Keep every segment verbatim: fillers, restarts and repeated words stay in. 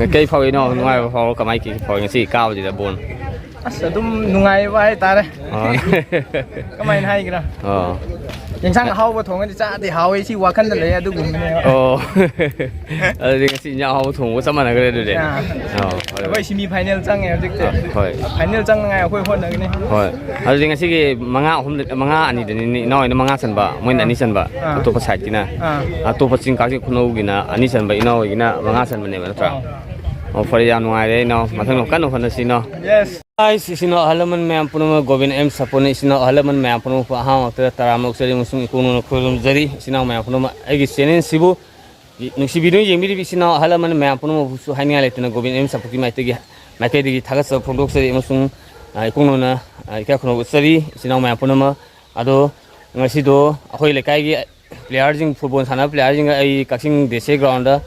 ꯀꯩ ꯐꯥꯎꯏꯅꯣ? ꯅꯨꯡꯉꯥꯏꯕ ꯐꯥꯎꯕ꯭ꯔꯣ? ꯀꯃꯥꯏ ꯀꯩ ꯐꯥꯎꯏ ꯉꯁꯤ ꯀꯥꯕꯁꯤꯗ ꯕꯣꯟ? ꯑꯁ, ꯑꯗꯨꯝ ꯅꯨꯡꯉꯥꯏꯕ ꯍꯥꯏꯇꯥꯔꯦ꯫ ꯑꯣ꯫ ꯀꯃꯥꯏꯅ ꯍꯥꯏꯒꯦꯔꯥ? ꯑꯣ꯫ ꯌꯦꯟꯁꯥꯡ ꯑꯍꯥꯎꯕ ꯊꯣꯡꯉꯗꯤ ꯆꯥꯗꯤ ꯍꯥꯎꯋꯦ, ꯁꯤ ꯋꯥꯈꯜꯗ ꯂꯩ, ꯑꯗꯨꯒꯨꯝꯕꯅꯦꯕ꯫ ꯑꯣ꯫ ꯑꯗꯨꯗꯤ ꯉꯁꯤ ꯏꯟꯖꯥꯡ ꯑꯍꯥꯎꯕ ꯊꯣꯡꯕ ꯆꯞ ꯃꯥꯟꯅꯈ꯭ꯔꯦ ꯑꯗꯨꯗꯤ꯫ ꯑꯥ꯫ ꯑꯣ, ꯐꯔꯦ, ꯑꯩꯈꯣꯏ ꯐꯔꯦ꯫ ꯁꯤꯃꯤ ꯐꯥꯏꯅꯦꯜ ꯆꯪꯉꯦ ꯍꯧꯖꯤꯛꯇꯤ꯫ ꯑꯥ, ꯍꯣꯏ꯫ ꯐꯥꯏꯅꯦꯜ ꯆꯪꯅꯉꯥꯏ ꯑꯩꯈꯣꯏ ꯍꯣꯠꯅꯒꯅꯤ꯫ ꯍꯣꯏ꯫ ꯑꯗꯨꯗꯤ ꯉꯁꯤꯒꯤ ꯃꯉꯥ ꯑꯍꯨꯝꯗ, ꯃꯉꯥ ꯑꯅꯤꯗꯅꯤꯅꯦ, ꯏꯅꯥꯎ ꯍꯣꯏꯅ ꯃꯉꯥ ꯆꯟꯕ, ꯃꯣꯏꯅ ꯑꯥ꯫ ꯑꯅꯤ ꯆꯟꯕ, ꯑꯥ꯫ ꯑꯇꯣꯞꯄ ꯁꯥꯏꯠꯀꯤꯅ꯫ ꯑꯥ꯫ ꯑꯇꯣꯞꯄ ꯆꯤꯡ ꯀꯥꯡꯆꯤꯡ ꯈꯨꯅꯧꯒꯤꯅ ꯑꯅꯤ ꯆꯟꯕ, ꯏꯅꯥꯎ ꯍꯣꯏꯒꯤꯅ ꯃꯉꯥ ꯆꯟꯕꯅꯦꯕ, ꯅꯠꯇ꯭ꯔꯥ? ꯑꯥ꯫ ꯑꯣ, ꯐꯔꯦ, ꯌꯥꯝ ꯅꯨꯡꯉꯥꯏꯔꯦ ꯏꯅꯥꯎ, ꯃꯊꯪ ꯀꯟꯅ ꯍꯣꯠꯅꯁꯤ ꯏꯅꯥꯎ꯫ Yes꯫ Guys, ꯏꯆꯤꯟ ꯏꯅꯥꯎ ꯑꯍꯜ ꯂꯃꯟ ꯃꯌꯥꯝ ꯄꯨꯝꯅꯃꯛ, ꯒꯣꯕꯤꯟ ꯑꯦꯝ ꯁꯥꯄꯣꯟꯅ ꯏꯆꯤꯟ ꯏꯅꯥꯎ ꯑꯍꯜ ꯂꯃꯟ ꯃꯌꯥꯝ ꯄꯨꯝꯅꯃꯛꯄꯨ ꯑꯍꯥꯟꯕ ꯃꯛꯇꯗ ꯇꯔꯥꯝꯅ ꯑꯣꯛꯆꯔꯤ ꯑꯃꯁꯨꯡ ꯏꯀꯣꯛꯅꯧꯅ ꯈꯨꯔꯨꯝꯖꯔꯤ꯫ ꯏꯆꯤꯟ ꯏꯅꯥꯎ ꯃꯌꯥꯝ ꯄꯨꯝꯅꯃꯛ, ꯑꯩꯒꯤ channel ꯁꯤꯕꯨ ꯅꯨꯡꯁꯤꯕꯤꯗꯨꯅ ꯌꯦꯡꯕꯤꯔꯤꯕ ꯏꯆꯤꯟ ꯏꯅꯥꯎ ꯑꯍꯜ ꯂꯃꯟ ꯃꯌꯥꯝ ꯄꯨꯝꯅꯃꯛꯄꯨꯁꯨ ꯍꯥꯏꯅꯤꯡꯉꯥꯏ ꯂꯩꯇꯅ ꯒꯣꯕꯤꯟ ꯑꯦꯝ ꯁꯥꯄꯣꯛꯀꯤ ꯃꯥꯏꯀꯩꯗꯒꯤ, ꯃꯥꯏꯀꯩꯗꯒꯤ ꯊꯥꯒꯠꯆꯕ ꯐꯣꯡꯗꯣꯛꯆꯔꯤ ꯑꯃꯁꯨꯡ, ꯑ, ꯏꯀꯣꯛꯅꯧꯅ, ꯑ, ꯏꯀꯥꯏ ꯈꯨꯝꯅꯧꯖꯔꯤ ꯏꯆꯤꯟ ꯏꯅꯥꯎ ꯃꯌꯥꯝ ꯄꯨꯝꯅꯃꯛ꯫ ꯑꯗꯣ ꯉꯁꯤꯗꯣ ꯑꯩꯈꯣꯏ ꯂꯩꯀꯥꯏꯒꯤ playerꯁꯤꯡ, football ꯁꯥꯟꯅꯕ playerꯁꯤꯡꯒ ꯑꯩ ꯀꯛꯆꯤꯡ district groundꯗ,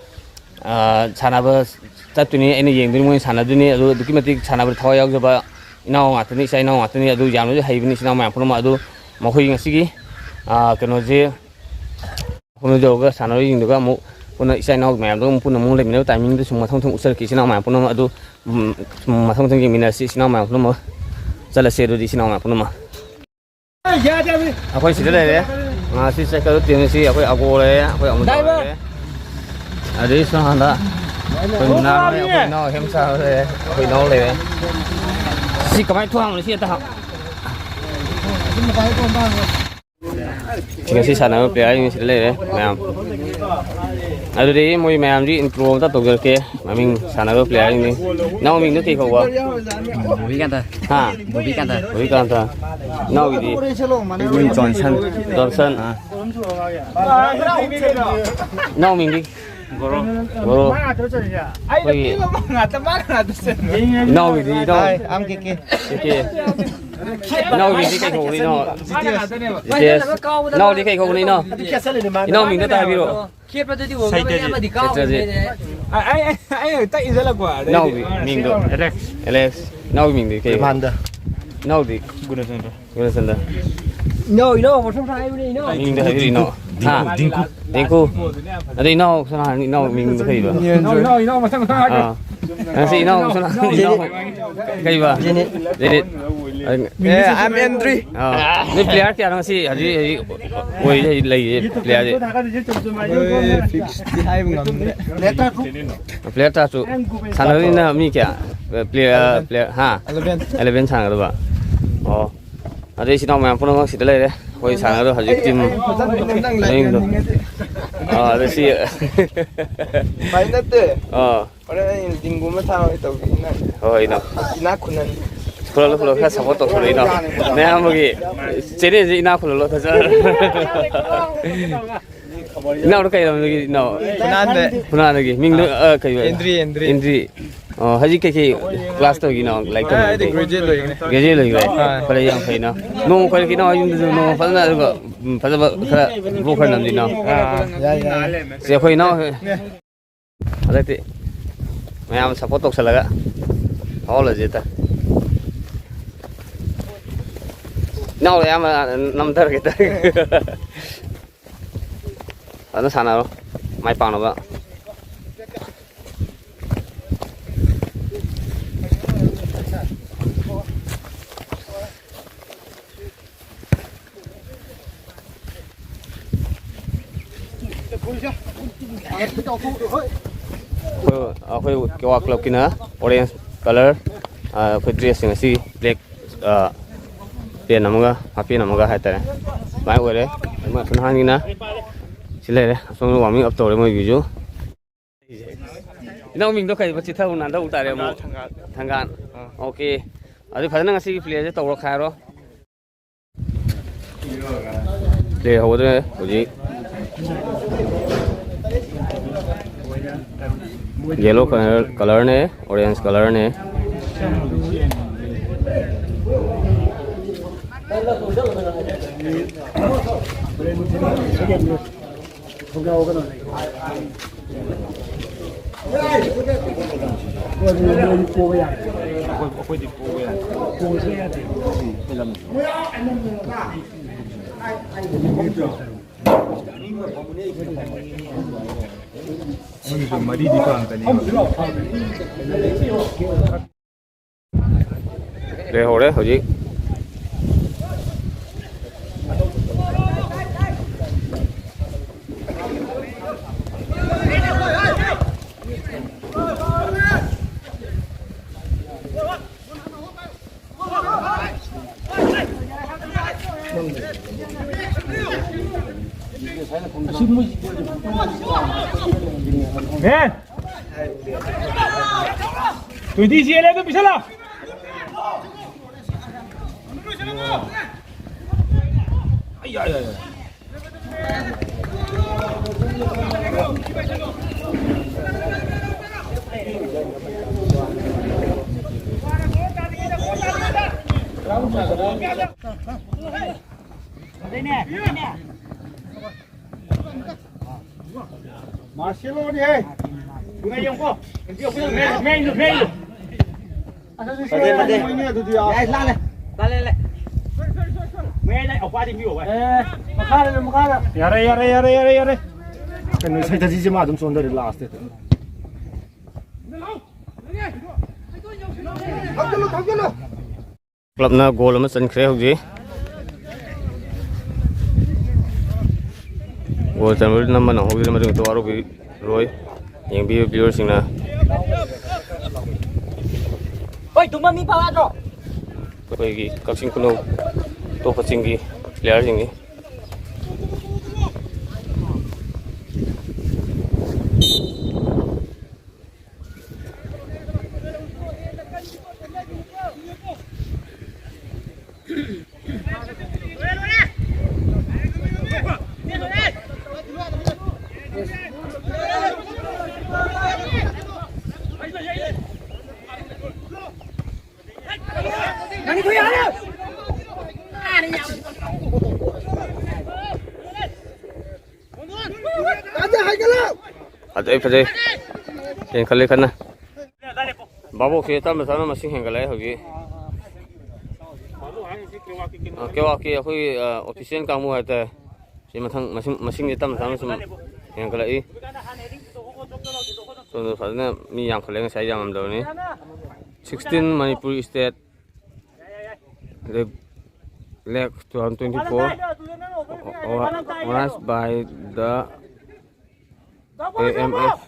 ꯑ, ꯁꯥꯟꯅꯕ ꯆꯠꯇꯣꯏꯅꯤ, ꯑꯩꯅ ꯌꯦꯡꯗꯣꯏꯅꯤ, ꯃꯣꯏꯅ ꯁꯥꯟꯅꯗꯣꯏꯅꯤ꯫ ꯑꯗꯨ ꯑꯗꯨꯛꯀꯤ ꯃꯇꯤꯛ ꯁꯥꯟꯅꯕꯗ ꯊꯋꯥꯏ ꯌꯥꯎꯖꯕ ꯏꯅꯥꯎ ꯉꯥꯛꯇꯅꯤ, ꯏꯆꯥ ꯏꯅꯥꯎ ꯉꯥꯛꯇꯅꯤ꯫ ꯑꯗꯨ ꯌꯥꯝꯅꯁꯨ ꯍꯩꯕꯅꯤ ꯏꯆꯤꯟ ꯏꯅꯥꯎ ꯃꯌꯥꯝ ꯄꯨꯝꯅꯃꯛ꯫ ꯑꯗꯨ ꯃꯈꯣꯏꯒꯤ ꯉꯁꯤꯒꯤ, ꯑ, ꯀꯩꯅꯣꯁꯦ, ꯃꯐꯝꯗ ꯌꯧꯔꯒ ꯁꯥꯟꯅꯔꯣꯏꯁꯤꯡꯗꯨꯒ ꯑꯃꯨꯛ ꯄꯨꯟꯅ ꯏꯆꯥ ꯏꯅꯥꯎ ꯃꯌꯥꯝꯗꯨꯒ ꯑꯃꯨꯛ ꯄꯨꯟꯅ ꯑꯃꯨꯛ ꯂꯩꯃꯤꯟꯅꯕ timingꯗꯨ ꯁꯨꯝ ꯃꯊꯪ ꯃꯊꯪ ꯎꯠꯆꯔꯛꯀꯦ ꯏꯆꯤꯟ ꯏꯅꯥꯎ ꯃꯌꯥꯝ ꯄꯨꯝꯅꯃꯛ꯫ ꯑꯗꯨ, ꯎꯝ, ꯁꯨꯝ ꯃꯊꯪ ꯃꯊꯪ ꯌꯦꯡꯃꯤꯟꯅꯔꯁꯤ ꯏꯆꯤꯟ ꯏꯅꯥꯎ ꯃꯌꯥꯝ ꯄꯨꯝꯅꯃꯛ꯫ ꯆꯠꯂꯁꯤ ꯑꯗꯨꯗꯤ ꯏꯆꯤꯟ ꯏꯅꯥꯎ ꯃꯌꯥꯝ ꯄꯨꯝꯅꯃꯛ꯫ ꯑꯩꯈꯣꯏ ꯁꯤꯗ ꯂꯩꯔꯦ꯫ ꯉꯥꯁꯤ ꯆꯠꯀꯗꯕ teamꯁꯤ ꯑꯩꯈꯣꯏ ꯑꯒꯣ ꯂꯩꯔꯦ, ꯑꯩꯈꯣꯏ ꯑꯃꯨꯗꯥ ꯂꯩꯔꯦ꯫ ꯑꯗꯩ ꯁꯣꯝ ꯅꯥꯀꯟꯗ ꯑꯩꯈꯣꯏ ꯃꯨꯅꯥ ꯂꯩꯔꯦ, ꯑꯩꯈꯣꯏ ꯏꯅꯥꯎ ꯍꯦꯝꯆꯥ ꯂꯩꯔꯦ, ꯑꯩꯈꯣꯏ ꯏꯅꯥꯎ ꯂꯩꯔꯦ꯫ ꯁꯤ ꯀꯃꯥꯏꯅ ꯊꯣꯛ ꯍꯥꯡꯕꯅꯣ? ꯁꯤ ꯑꯝꯇ ꯍꯥꯡ-, ꯁꯤ ꯉꯁꯤ ꯁꯥꯟꯅꯕ playerꯁꯤꯡ ꯁꯤꯗ ꯂꯩꯔꯦ ꯃꯌꯥꯝ꯫ ꯑꯗꯨꯗꯤ ꯃꯣꯏ ꯃꯌꯥꯝꯁꯤ intro ꯑꯝꯇ ꯇꯧꯖꯔꯛꯀꯦ꯫ ꯃꯃꯤꯡ ꯁꯥꯟꯅꯕ playerꯁꯤꯡꯅꯤ꯫ ꯅꯪ ꯃꯃꯤꯡꯗꯣ ꯀꯩ ꯀꯧꯕ? ꯕꯣꯕꯤꯀꯥꯟꯇ꯫ ꯍꯥ? ꯕꯣꯕꯤꯀꯥꯟꯇ꯫ ꯕꯣꯕꯤꯀꯥꯟꯇ꯫ ꯅꯥꯎꯒꯤꯗꯤ? ꯃꯤꯡ ꯖꯣꯟꯁꯟ꯫ ꯖꯣꯟꯁꯟ꯫ ꯑꯥ꯫ ꯅꯥꯎ ꯃꯤꯡꯗꯤ? ꯒꯣꯔꯣ꯫ ꯒꯣꯔꯣ꯫ ꯑꯩꯈꯣꯏꯒꯤ ꯏꯅꯥꯎꯒꯤꯗꯤ ꯏꯅꯥꯎ꯫ ꯍꯥꯏ, ꯑꯥꯝ ꯀꯦ ꯀꯦ꯫ ꯀꯦ ꯀꯦ꯫ ꯏꯅꯥꯎꯒꯤꯗꯤ ꯀꯩ ꯀꯧꯕꯅꯣ ꯏꯅꯥꯎ? ꯖꯤꯇꯦꯁ꯫ ꯖꯤꯇꯦꯁ꯫ ꯏꯅꯥꯎꯗꯤ ꯀꯩ ꯀꯧꯕꯅꯣ ꯏꯅꯥꯎ? ꯏꯅꯥꯎ ꯃꯤꯡꯗꯣ ꯑꯝꯇ ꯍꯥꯏꯕꯤꯔꯛꯑꯣ꯫ ꯈꯦꯠꯄꯗꯗꯤ ꯑꯣꯏꯔꯝꯒꯅꯤ, ꯁꯩꯇꯖꯤꯠ꯫ ꯑꯃꯗꯤ ꯁꯩꯇꯖꯤꯠ꯫ ꯀꯥꯎꯔꯝꯒꯅꯤ꯫ ꯑꯩ, ꯑꯩ, ꯑꯩ ꯍꯦꯛꯇ ꯏꯟꯁꯤꯜꯂꯛꯄ ꯑꯗꯩꯗꯤ꯫ ꯏꯅꯥꯎꯒꯤ ꯃꯤꯡꯗꯣ? ꯑꯦꯂꯦꯛꯁ꯫ ꯑꯦꯂꯦꯛꯁ꯫ ꯏꯅꯥꯎꯒꯤ ꯃꯤꯡꯗꯤ ꯀꯩ? ꯕ꯭ꯔꯤꯃꯥꯟꯗ꯫ ꯏꯅꯥꯎꯗꯤ? ꯒꯨꯅꯆꯟꯗ꯭ꯔ꯫ ꯒꯨꯅꯆꯟꯗ꯭ꯔ꯫ ꯏꯅꯥꯎ, ꯏꯅꯥꯎ, ꯃꯊꯪ ꯍꯥꯏꯕꯅꯦ, ꯏꯅꯥꯎ꯫ ꯃꯤꯡꯗꯣ ꯍꯥꯏꯕꯤꯔꯛꯑꯣ, ꯏꯅꯥꯎ꯫ ꯍꯥ? ꯗꯤꯡꯀꯨ꯫ ꯗꯤꯡꯀꯨ꯫ ꯑꯗꯩ ꯏꯅꯥꯎ ꯁꯣꯝ ꯅꯥꯀꯟ ꯏꯅꯥꯎ ꯃꯤꯡꯗꯣ ꯀꯩꯕ? ꯏꯅꯥꯎ, ꯏꯅꯥꯎ, ꯏꯅꯥꯎ, ꯃꯊꯪ, ꯃꯊꯪ ꯍꯥꯏꯒꯦ꯫ ꯑꯥ꯫ ꯉꯁꯤ ꯏꯅꯥꯎ ꯁꯣꯝ ꯅꯥꯀꯟ ꯏꯅꯥꯎ ꯀꯩꯕ? ꯖꯦꯅꯤꯠ꯫ ꯖꯦꯅꯤꯠ꯫ ꯑꯦ, I'm Andri꯫ ꯑꯥ꯫ ꯅꯣꯏ player ꯀꯌꯥꯅꯣ ꯉꯁꯤ ꯍꯧꯖꯤꯛ, ꯍꯧꯖꯤꯛ ꯑꯣꯏꯔꯤꯁꯦ, ꯍꯧꯖꯤꯛ ꯂꯩꯔꯤꯁꯦ playerꯁꯦ? ꯑꯩꯈꯣꯏ fixꯇꯤ ꯍꯥꯏꯕ ꯉꯝꯗ꯭ꯔꯦ꯫ Player ꯇꯔꯥꯇꯔꯨꯛ꯫ ꯁꯥꯟꯅꯗꯣꯏꯅ ꯃꯤ ꯀꯌꯥ? Player, player, ꯍꯥ? Eleven꯫ Eleven ꯁꯥꯟꯅꯒꯗꯕ? ꯑꯣ꯫ ꯑꯗꯩ ꯏꯆꯤꯟ ꯏꯅꯥꯎ ꯃꯌꯥꯝ ꯄꯨꯝꯅꯃꯛ ꯁꯤꯗ ꯂꯩꯔꯦ꯫ ꯑꯩꯈꯣꯏ ꯁꯥꯟꯅꯔꯣꯏ ꯍꯧꯖꯤꯛ team ꯃꯅꯤꯡꯗꯣ꯫ ꯑꯥ, ꯑꯗ ꯁꯤ ꯐꯥꯒꯤ ꯅꯠꯇꯦ꯫ ꯑꯥ꯫ ꯍꯣꯔꯦꯟ ꯑꯩ ꯗꯤꯡꯒꯨ ꯑꯃ ꯊꯥꯔꯣꯏ ꯇꯧꯕꯤꯅ꯫ ꯍꯣꯏ, ꯏꯅꯥꯎ꯫ ꯏꯅꯥꯛ ꯈꯨꯟꯍꯟ꯫ ꯈꯨꯜꯍꯜꯂꯨ, ꯈꯨꯜꯍꯜꯂꯨ, ꯈꯔ support ꯇꯧꯁꯜꯂꯨ, ꯏꯅꯥꯎ꯫ ꯅꯌꯥꯝꯕꯒꯤ channelꯁꯦ ꯏꯅꯥꯛ ꯈꯨꯜꯍꯜꯂꯣ, ꯐꯖꯅ꯫ ꯏꯅꯥꯎꯗꯣ ꯀꯩ ꯂꯝꯗꯒꯤ ꯏꯅꯥꯎ? ꯐꯨꯅꯥꯟꯗ꯫ ꯐꯨꯅꯥꯟꯗꯒꯤ꯫ ꯃꯤꯡꯗꯣ, ꯑꯥ, ꯀꯩ ꯑꯣꯏ? ꯑꯦꯟꯗ꯭ꯔꯤ, ꯑꯦꯟꯗ꯭ꯔꯤ꯫ ꯑꯦꯟꯗ꯭ꯔꯤ꯫ ꯑꯣ, ꯍꯧꯖꯤꯛ ꯀꯩꯀꯩ class ꯇꯧꯔꯤꯅꯣ? ꯂꯥꯏꯔꯤꯛ ꯑꯥ, ꯑꯩꯗꯤ ꯇꯝꯃꯤꯔꯣ? Graduate ꯂꯣꯏꯈ꯭ꯔꯦ꯫ Graduate ꯂꯣꯏꯈ꯭ꯔꯦ? ꯑꯥ꯫ ꯐꯔꯦ, ꯌꯥꯝ ꯐꯩꯅ꯫ ꯅꯣꯡꯃ ꯀꯣꯏꯔꯛꯀꯦ ꯏꯅꯥꯎ ꯌꯨꯝꯗꯁꯨ, ꯅꯣꯡꯃ ꯐꯖꯅ, ꯑꯗꯨꯒ, ꯎꯝ, ꯐꯖꯕ ꯈꯔ vlog ꯈꯔ ꯅꯝꯁꯤ ꯏꯅꯥꯎ꯫ ꯑꯥ, ꯌꯥꯏ, ꯌꯥꯏ꯫ ꯁꯤ ꯑꯩꯈꯣꯏ ꯏꯅꯥꯎ ꯍꯟꯗꯛꯇꯤ ꯃꯌꯥꯝ support ꯇꯧꯁꯜꯂꯒ ꯐꯥꯎꯍꯜꯂꯁꯤ ꯍꯦꯛꯇ꯫ ꯏꯅꯥꯎ ꯑꯌꯥꯝꯕ ꯅꯝꯊꯔꯒꯦ ꯍꯦꯛꯇ꯫ ꯐꯖꯅ ꯁꯥꯟꯅꯔꯣ, ꯃꯥꯏ ꯄꯥꯛꯅꯕ꯫ ꯑꯩꯈꯣꯏ, ꯑꯩꯈꯣꯏ ꯀ꯭ꯋꯥ clubꯀꯤꯅ orange colour, ꯑ, ꯑꯩꯈꯣꯏ dressꯁꯤꯡ ꯑꯁꯤ black, ꯑ, pant ꯑꯃꯒ half pant ꯑꯃꯒ ꯍꯥꯏꯇꯥꯔꯦ, ꯑꯗꯨꯃꯥꯏꯅ ꯑꯣꯏꯔꯦ꯫ ꯑꯗꯨꯃꯥꯏꯅ ꯅꯍꯥꯟꯒꯤꯅ ꯁꯤ ꯂꯩꯔꯦ, ꯑꯁꯣꯝꯗ warming up ꯇꯧꯔꯦ ꯃꯣꯏꯒꯤꯁꯨ꯫ ꯏꯅꯥꯎ ꯃꯤꯡꯗꯣ ꯀꯩꯕ? ꯆꯤꯊꯍꯧ ꯅꯥꯟꯊꯍꯧ ꯇꯥꯔꯦ ꯑꯃꯨꯛ꯫ ꯊꯪꯒꯥꯜ꯫ ꯊꯪꯒꯥꯜ꯫ ꯑꯥ꯫ Okay꯫ ꯑꯗꯨ ꯐꯖꯅ ꯉꯁꯤꯒꯤ playꯁꯦ ꯇꯧꯔꯣ ꯈꯥꯏꯔꯣ꯫ Play ꯍꯧꯒꯗꯧꯔꯦ ꯍꯧꯖꯤꯛ꯫ Yellow colour, colourꯅꯦ, orange colourꯅꯦ꯫ ꯃꯔꯤꯗꯤ ꯄꯥꯟꯒꯅꯤ꯫ ꯂꯩꯍꯧꯔꯦ ꯍꯧꯖꯤꯛ꯫ ꯇ꯭ꯋꯦꯟꯇꯤ ꯆꯦꯜꯂꯦ, ꯑꯗꯨꯝ ꯄꯤꯁꯜꯂꯣ꯫ ꯑꯩ, ꯌꯥꯏ, ꯌꯥꯏ, ꯌꯥꯏ꯫ ꯃꯥꯔꯁꯦꯂꯣꯅꯤ ꯍꯦ꯫ ꯃꯦꯟ, ꯃꯦꯟ, ꯃꯦꯟ꯫ ꯑꯁ, ꯑꯗꯨꯗꯤ ꯐꯖꯩ, ꯐꯖꯩ꯫ ꯃꯣꯏꯅꯤ ꯑꯗꯨꯗꯤ, ꯑꯥ꯫ ꯑꯦ, ꯂꯥꯜꯂꯦ꯫ ꯂꯥꯜꯂꯦ, ꯂꯥꯜꯂꯦ꯫ ꯃꯌꯥꯏꯗ ꯑꯧꯄꯥꯗꯤ ꯃꯤ ꯌꯧꯕ꯫ ꯑꯦ, ꯃꯈꯥꯗ, ꯃꯈꯥꯗ꯫ ꯌꯥꯔꯦ, ꯌꯥꯔꯦ, ꯌꯥꯔꯦ, ꯌꯥꯔꯦ, ꯌꯥꯔꯦ꯫ ꯀꯩꯅꯣ, ꯁꯩꯇꯥꯖꯤꯁꯦ ꯃꯥ ꯑꯗꯨꯝ ꯆꯣꯟꯊꯔꯦ ꯂꯥꯁꯇ꯫ ꯊꯧꯖꯤꯜꯂꯨ, ꯊꯧꯖꯤꯜꯂꯨ꯫ ꯀ꯭ꯂꯕꯅ ꯒꯣꯜ ꯑꯃ ꯆꯟꯈ꯭ꯔꯦ ꯍꯧꯖꯤꯛ꯫ ꯒꯣꯜ ꯆꯟꯕꯗꯨ ꯅꯝꯕ ꯅꯪꯍꯧꯗ꯭ꯔꯦ, ꯃꯗꯨ ꯈꯛꯇ ꯋꯥꯔꯧꯕꯤꯔꯣꯏ, ꯌꯦꯡꯕꯤꯌꯨ ꯚ꯭ꯌꯨꯋꯔꯁꯤꯡꯅ꯫ ꯍꯣꯏ, ꯇꯨꯝꯕ ꯃꯤ ꯐꯥꯎ ꯌꯥꯗ꯭ꯔꯣ? ꯑꯩꯈꯣꯏꯒꯤ ꯀꯛꯆꯤꯡ ꯈꯨꯅꯧ ꯑꯇꯣꯞꯄ ꯆꯤꯡꯒꯤ ꯄ꯭ꯂꯦꯌꯔꯁꯤꯡꯅꯤ꯫ ꯐꯖꯩ, ꯐꯖꯩ꯫ ꯍꯦꯟꯈꯠꯂꯦ ꯀꯟꯅ꯫ ꯚꯥꯕꯣꯛꯁꯦ ꯇꯞꯅ ꯇꯞꯅ ꯃꯁꯤꯡ ꯍꯦꯟꯒꯠꯂꯛꯑꯦ ꯍꯧꯖꯤꯛ꯫ ꯑ, ꯀꯦꯋꯥꯛꯀꯤ ꯑꯩꯈꯣꯏꯒꯤ, ꯑ, ꯑꯣꯐꯤꯁꯤꯌꯦꯜ ꯀꯥꯡꯕꯨ ꯍꯥꯏꯇꯥꯔꯦ꯫ ꯁꯤ ꯃꯊꯪ ꯃꯁꯤꯡ, ꯃꯁꯤꯡꯁꯦ ꯇꯞꯅ ꯇꯞꯅ ꯁꯨꯝ ꯍꯦꯟꯒꯠꯂꯛꯏ꯫ ꯁꯣꯝꯗ ꯐꯖꯅ ꯃꯤ ꯌꯥꯝꯈꯠꯂꯦ, ꯉꯁꯥꯏ ꯌꯥꯝꯃꯝꯗꯕꯅꯤ꯫ Sixteen Manipur State League two thousand twenty-four, organized by the A M F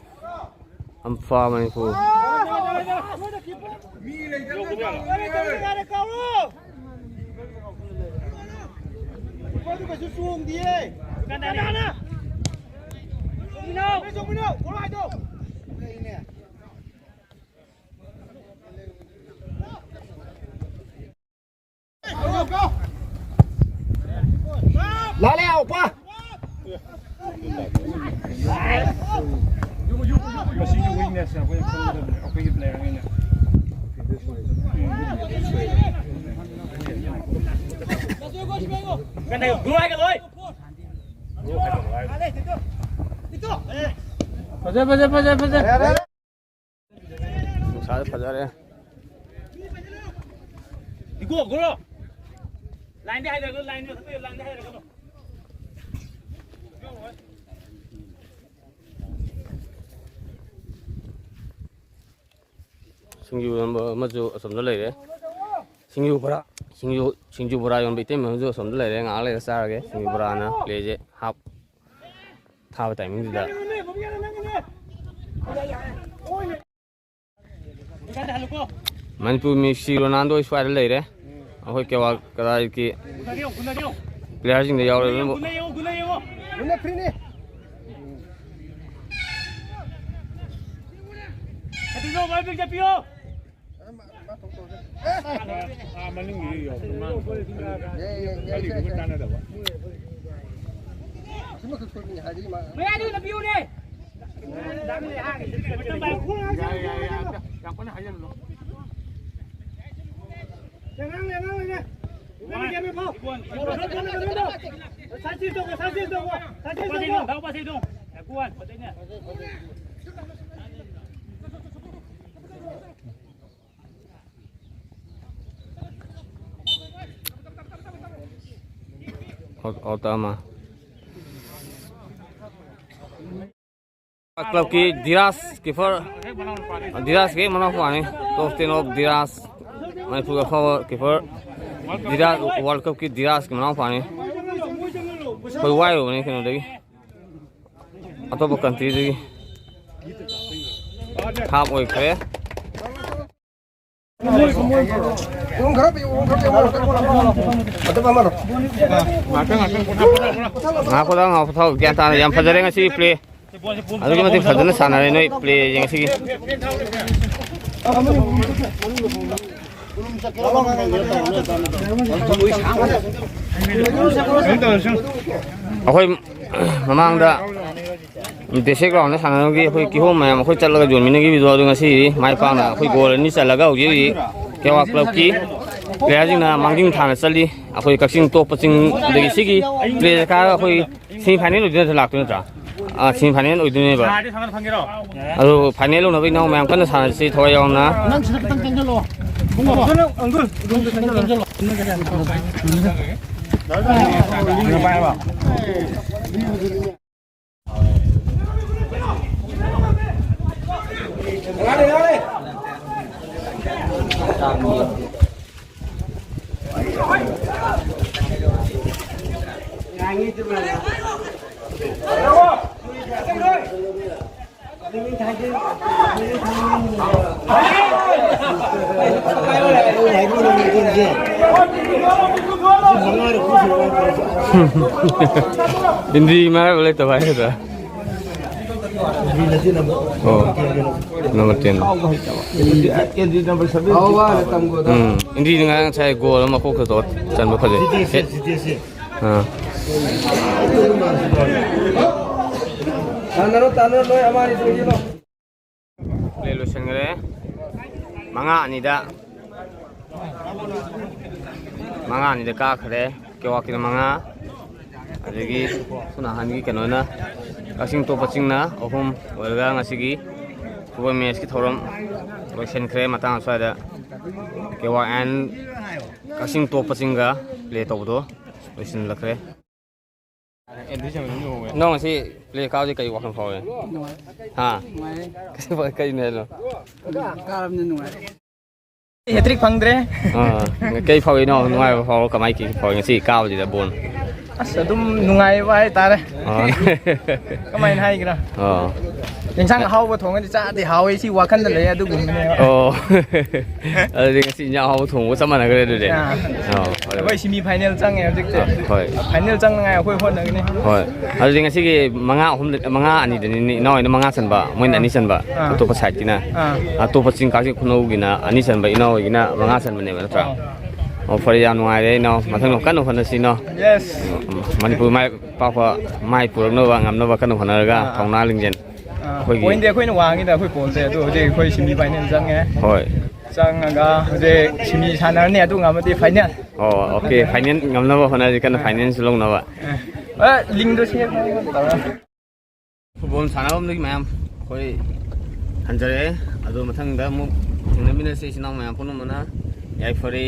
Ampha Manipur. ꯂꯥꯂꯦ ꯑꯣꯄꯥ꯫ ꯃꯁꯤꯒꯤ weakness ꯑꯩꯈꯣꯏꯅ ꯈꯪꯒꯗꯕꯅꯦ, ꯑꯩꯈꯣꯏꯒꯤ player ꯉꯩꯅ꯫ ꯐꯖꯩ, ꯐꯖꯩ, ꯐꯖꯩ, ꯐꯖꯩ꯫ ꯅꯨꯡꯁꯥꯁꯦ ꯐꯖꯔꯦ꯫ ꯏꯀꯣ, ꯒꯨꯔꯨ꯫ Line ꯗ ꯍꯥꯏꯔꯒꯅꯨ, line ꯗ, line ꯗ ꯍꯥꯏꯔꯒꯅꯨ꯫ ꯁꯤꯡꯖꯨ ꯌꯣꯟꯕ ꯑꯃꯁꯨ ꯑꯁꯣꯝꯗ ꯂꯩꯔꯦ꯫ ꯁꯤꯡꯖꯨ ꯕꯣꯔꯥ, ꯁꯤꯡꯖꯨ, ꯁꯤꯡꯖꯨ ꯕꯣꯔꯥ ꯌꯣꯟꯕ ꯏꯇꯩꯃ ꯑꯃꯁꯨ ꯑꯁꯣꯝꯗ ꯂꯩꯔꯦ꯫ ꯉꯥꯏꯍꯥꯛ ꯂꯩꯔ ꯆꯥꯔꯒꯦ ꯁꯤꯡꯖꯨ ꯕꯣꯔꯥꯅ playꯁꯦ half ꯊꯥꯕ timingꯗꯨꯗ꯫ ꯃꯅꯤꯄꯨꯔ ꯃꯦꯁꯤ ꯔꯣꯅꯥꯜꯗꯣ ꯁ꯭ꯋꯥꯏꯗ ꯂꯩꯔꯦ꯫ ꯑꯩꯈꯣꯏ ꯀꯦꯋꯥ ꯀꯗꯥꯏꯒꯤ playerꯁꯤꯡꯗ ꯌꯥꯎꯔꯦ ꯂꯣꯏꯅꯃꯛ꯫ ꯃꯌꯥꯏꯗ ꯑꯣꯏꯅ ꯄꯤꯌꯨꯅꯦ꯫ Out, out ꯑꯃ꯫ ꯀ꯭ꯂꯕꯀꯤ ꯙꯤꯔꯥꯖ ꯀꯤꯄꯔ, ꯙꯤꯔꯥꯖꯀꯤ ꯃꯅꯥꯎꯄꯥꯅꯤ꯫ Top ten of ꯙꯤꯔꯥꯖ, ꯃꯅꯤꯄꯨꯔꯒꯤ ꯑꯐꯥꯎꯕ ꯀꯤꯄꯔ ꯙꯤꯔꯥꯖ, ꯋꯥꯔꯜ ꯀꯞꯀꯤ ꯙꯤꯔꯥꯖꯀꯤ ꯃꯅꯥꯎꯄꯥꯅꯤ꯫ ꯑꯩꯈꯣꯏ ꯋꯥꯏꯔꯨꯕꯅꯤ ꯀꯩꯅꯣꯗꯒꯤ, ꯑꯇꯣꯞꯄ ꯀꯟꯇ꯭ꯔꯤꯗꯒꯤ ꯍꯥꯞ ꯑꯣꯏꯈ꯭ꯔꯦ꯫ ꯉꯥꯏꯈꯣ, ꯉꯥꯏꯈꯣ, ꯉꯥꯏꯈꯣ, ꯄꯣꯊꯥꯎ, ꯒ꯭ꯌꯥꯟ ꯇꯥꯅ꯫ ꯌꯥꯝ ꯐꯖꯔꯦ ꯉꯁꯤꯒꯤ ꯄ꯭ꯂꯦ꯫ ꯑꯗꯨꯛꯀꯤ ꯃꯇꯤꯛ ꯐꯖꯅ ꯁꯥꯟꯅꯔꯦ ꯅꯣꯏ ꯄ꯭ꯂꯦ ꯉꯁꯤꯒꯤ꯫ ꯑꯩꯈꯣꯏ ꯃꯃꯥꯡꯗ ꯗꯤꯁꯇ꯭ꯔꯤꯛ ꯒ꯭ꯔꯥꯎꯟꯗ ꯁꯥꯟꯅꯕꯒꯤ ꯑꯩꯈꯣꯏ ꯀꯤꯍꯣꯝ ꯃꯌꯥꯝ ꯑꯩꯈꯣꯏ ꯆꯠꯂꯒ ꯌꯣꯟꯃꯤꯟꯅꯈꯤꯕꯗꯣ, ꯑꯗꯨ ꯉꯁꯤꯗꯤ ꯃꯥꯏ ꯄꯥꯛꯅ ꯑꯩꯈꯣꯏ ꯒꯣꯜ ꯑꯅꯤ ꯆꯜꯂꯒ ꯍꯧꯖꯤꯛ ꯍꯧꯖꯤꯛ ꯀꯦꯋꯥ ꯀ꯭ꯂꯕꯀꯤ ꯄ꯭ꯂꯦꯌꯥꯔꯁꯤꯡꯅ ꯃꯥꯡꯖꯤꯟ ꯊꯥꯅ ꯆꯠꯂꯤ꯫ ꯑꯩꯈꯣꯏ ꯀꯛꯆꯤꯡ ꯇꯣꯞꯄ ꯆꯤꯡꯗꯒꯤ ꯁꯤꯒꯤ ꯄ꯭ꯂꯦꯁꯦ ꯀꯥꯔꯒ ꯑꯩꯈꯣꯏ ꯁꯦꯃꯤ ꯐꯥꯏꯅꯦꯜ ꯑꯣꯏꯗꯣꯏ ꯅꯠꯇ꯭ꯔꯥ, ꯂꯥꯛꯇꯣꯏ ꯅꯠꯇ꯭ꯔꯥ? ꯑꯥ, ꯁꯦꯃꯤ ꯐꯥꯏꯅꯦꯜ ꯑꯣꯏꯗꯣꯏꯅꯦꯕ꯫ ꯑꯗꯨ ꯐꯥꯏꯅꯦꯜ ꯌꯧꯅꯕ ꯏꯅꯥꯎ ꯃꯌꯥꯝ ꯀꯟꯅ ꯁꯥꯟꯅꯁꯤ ꯊꯋꯥꯏ ꯌꯥꯎꯅ꯫ ꯅꯪ ꯁꯤꯗ ꯈꯤꯇꯪ ꯆꯪꯁꯤꯜꯂꯣ꯫ ꯏꯕꯨꯡꯉꯣ꯫ ꯑꯪꯀꯜ, ꯑꯪꯀꯜ, ꯈꯤꯇꯪ ꯆꯪꯁꯤꯜꯂꯣ꯫ ꯏꯟꯗ꯭ꯔꯤ ꯃꯔꯛ ꯂꯩꯇꯕ ꯍꯥꯏꯒꯗ꯭ꯔꯥ? ꯑꯣ, ꯅꯝꯕꯔ ten꯫ ꯎꯝ, ꯏꯟꯗ꯭ꯔꯤꯗꯤ ꯉꯔꯥꯡ ꯉꯁꯥꯏ ꯒꯣꯜ ꯑꯃ ꯃꯈꯣꯛꯇ ꯇꯧꯔ ꯆꯟꯕ ꯐꯖꯩ꯫ ꯑꯥ꯫ ꯇꯥꯟꯅꯔꯣ, ꯇꯥꯟꯅꯔꯣ, ꯅꯣꯏ ꯑꯃ ꯑꯅꯤ ꯆꯪꯁꯤꯜꯂꯣ꯫ ꯄ꯭ꯂꯦ ꯂꯣꯏꯁꯤꯟꯈ꯭ꯔꯦ꯫ ꯃꯉꯥ ꯑꯅꯤꯗ, ꯃꯉꯥ ꯑꯅꯤꯗ ꯀꯥꯈ꯭ꯔꯦ꯫ ꯀꯦꯋꯥꯀꯤꯅ ꯃꯉꯥ, ꯑꯗꯒꯤ ꯁꯣꯝ ꯅꯥꯀꯟꯒꯤ ꯀꯩꯅꯣꯅ, ꯀꯛꯆꯤꯡ ꯇꯣꯞꯄ ꯆꯤꯡꯅ ꯑꯍꯨꯝ ꯑꯣꯏꯔꯒ ꯉꯁꯤꯒꯤ ꯐꯨꯠꯕꯣꯜ ꯃꯦꯠꯁꯀꯤ ꯊꯧꯔꯝ ꯂꯣꯏꯁꯤꯟꯈ꯭ꯔꯦ꯫ ꯃꯇꯥꯡ ꯑꯁ꯭ꯋꯥꯏꯗ ꯀꯦꯋꯥ ꯑꯦꯟ ꯀꯛꯆꯤꯡ ꯇꯣꯞꯄ ꯆꯤꯡꯒ ꯄ꯭ꯂꯦ ꯇꯧꯕꯗꯣ ꯂꯣꯏꯁꯤꯜꯂꯛꯈ꯭ꯔꯦ꯫ ꯅꯪ ꯉꯁꯤ ꯄ꯭ꯂꯦ ꯀꯥꯎꯗꯤ ꯀꯩ ꯋꯥꯈꯜ ꯐꯥꯎꯏ? ꯅꯨꯡꯉꯥꯏ꯫ ꯍꯥ? ꯅꯨꯡꯉꯥꯏ꯫ ꯀꯩꯅꯣ ꯍꯥꯏꯅꯣ? ꯀꯥꯔꯕꯅꯤꯅ ꯅꯨꯡꯉꯥꯏ꯫ ꯍꯦꯇ꯭ꯔꯤꯛ ꯐꯪꯗ꯭ꯔꯦ꯫ ꯑꯥ, ꯀꯩ ꯐꯥꯎꯏꯅꯣ? ꯅꯨꯡꯉꯥꯏꯕ ꯐꯥꯎꯕ ꯀꯃꯥꯏ ꯀꯩ ꯐꯥꯎꯏ ꯉꯁꯤ ꯀꯥꯕꯁꯤꯗ ꯕꯣꯜ? ꯑꯁ, ꯑꯗꯨꯝ ꯅꯨꯡꯉꯥꯏꯕ ꯍꯥꯏꯇꯥꯔꯦ꯫ ꯑꯥ꯫ ꯀꯃꯥꯏꯅ ꯍꯥꯏꯒꯦꯔꯥ? ꯑꯥ꯫ ꯌꯦꯟꯁꯥꯡ ꯑꯍꯥꯎꯕ ꯊꯣꯡꯉꯗꯤ ꯆꯥꯗꯤ ꯍꯥꯎꯋꯦ, ꯁꯤ ꯋꯥꯈꯜꯗ ꯂꯩ, ꯑꯗꯨꯒꯨꯝꯕꯅꯦꯕ꯫ ꯑꯣ꯫ ꯑꯗꯨꯗꯤ ꯉꯁꯤ ꯏꯟꯖꯥꯡ ꯑꯍꯥꯎꯕ ꯊꯣꯡꯕꯒ ꯆꯞ ꯃꯥꯟꯅꯈ꯭ꯔꯦ ꯑꯗꯨꯗꯤ꯫ ꯑꯥ꯫ ꯑꯥ, ꯐꯔꯦ, ꯐꯔꯦ꯫ ꯑꯩꯈꯣꯏ ꯁꯤꯃꯤ ꯐꯥꯏꯅꯦꯜ ꯆꯪꯉꯦ ꯍꯧꯖꯤꯛꯇꯤ꯫ ꯑꯥ, ꯍꯣꯏ꯫ ꯐꯥꯏꯅꯦꯜ ꯆꯪꯅꯉꯥꯏ ꯑꯩꯈꯣꯏ ꯍꯣꯠꯅꯒꯅꯤ꯫ ꯍꯣꯏ꯫ ꯑꯗꯨꯗꯤ ꯉꯁꯤꯒꯤ ꯃꯉꯥ ꯑꯍꯨꯝꯗ, ꯃꯉꯥ ꯑꯅꯤꯗꯅꯤꯅꯦ, ꯏꯅꯥꯎ ꯍꯣꯏꯅ ꯃꯉꯥ ꯆꯟꯕ, ꯃꯣꯏꯅ ꯑꯅꯤ ꯆꯟꯕ, ꯑꯥ꯫ ꯑꯇꯣꯞꯄ ꯁꯥꯏꯠꯀꯤꯅ꯫ ꯑꯥ꯫ ꯑꯇꯣꯞꯄ ꯆꯤꯡ ꯀꯥꯡꯆꯤꯡ ꯈꯨꯅꯧꯒꯤꯅ ꯑꯅꯤ ꯆꯟꯕ, ꯏꯅꯥꯎ ꯍꯣꯏꯒꯤꯅ ꯃꯉꯥ ꯆꯟꯕꯅꯦꯕ, ꯅꯠꯇ꯭ꯔꯥ? ꯑꯥ꯫ ꯑꯣ, ꯐꯔꯦ, ꯌꯥꯝ ꯅꯨꯡꯉꯥꯏꯔꯦ ꯏꯅꯥꯎ, ꯃꯊꯪ ꯀꯟꯅ ꯍꯣꯠꯅꯁꯤ ꯏꯅꯥꯎ꯫ ꯌꯦꯁ꯫ ꯃꯅꯤꯄꯨꯔ ꯃꯥꯏ ꯄꯥꯛꯄ ꯃꯥꯏ ꯄꯨꯔꯛꯅꯕ ꯉꯝꯅꯕ ꯀꯟꯅ ꯍꯣꯠꯅꯔꯒ ꯑꯥ꯫ ꯊꯧꯅꯥ ꯂꯤꯡꯖꯦꯜ ꯑꯥ꯫ ꯑꯩꯈꯣꯏꯒꯤ ꯄꯣꯏꯟꯗꯤ ꯑꯩꯈꯣꯏꯅ ꯋꯥꯡꯉꯤꯗ ꯑꯩꯈꯣꯏ ꯄꯣꯜꯁꯦ, ꯑꯗꯨ ꯍꯧꯖꯤꯛ ꯑꯩꯈꯣꯏ ꯁꯤꯃꯤ ꯐꯥꯏꯅꯦꯜ ꯆꯪꯉꯦ꯫ ꯍꯣꯏ꯫ ꯆꯪꯉꯒ ꯍꯧꯖꯤꯛ ꯁꯤꯃꯤ ꯁꯥꯟꯅꯔꯅꯤ, ꯑꯗꯨ ꯉꯝꯃꯗꯤ ꯐꯥꯏꯅꯦꯜ꯫ ꯑꯣ, ꯑꯣꯀꯦ, ꯐꯥꯏꯅꯦꯜ ꯉꯝꯅꯕ ꯍꯣꯠꯅꯔꯁꯤ, ꯀꯟꯅ ꯐꯥꯏꯅꯦꯜꯁꯨ ꯂꯧꯅꯕ꯫ ꯑꯦ, ꯂꯤꯡꯗꯣ ꯁꯦꯝ ꯇꯧꯔ꯫ ꯐꯨꯠꯕꯣꯜ ꯁꯥꯟꯅꯐꯝꯗꯒꯤ ꯃꯌꯥꯝ ꯑꯩꯈꯣꯏ ꯍꯟꯖꯔꯛꯑꯦ꯫ ꯑꯗꯣ ꯃꯊꯪꯗ ꯑꯃꯨꯛ ꯊꯦꯡꯅꯃꯤꯟꯅꯁꯤ, ꯏꯆꯤꯟ ꯏꯅꯥꯎ ꯃꯌꯥꯝ ꯄꯨꯝꯅꯃꯛꯅ꯫ ꯌꯥꯏꯐꯔꯦ꯫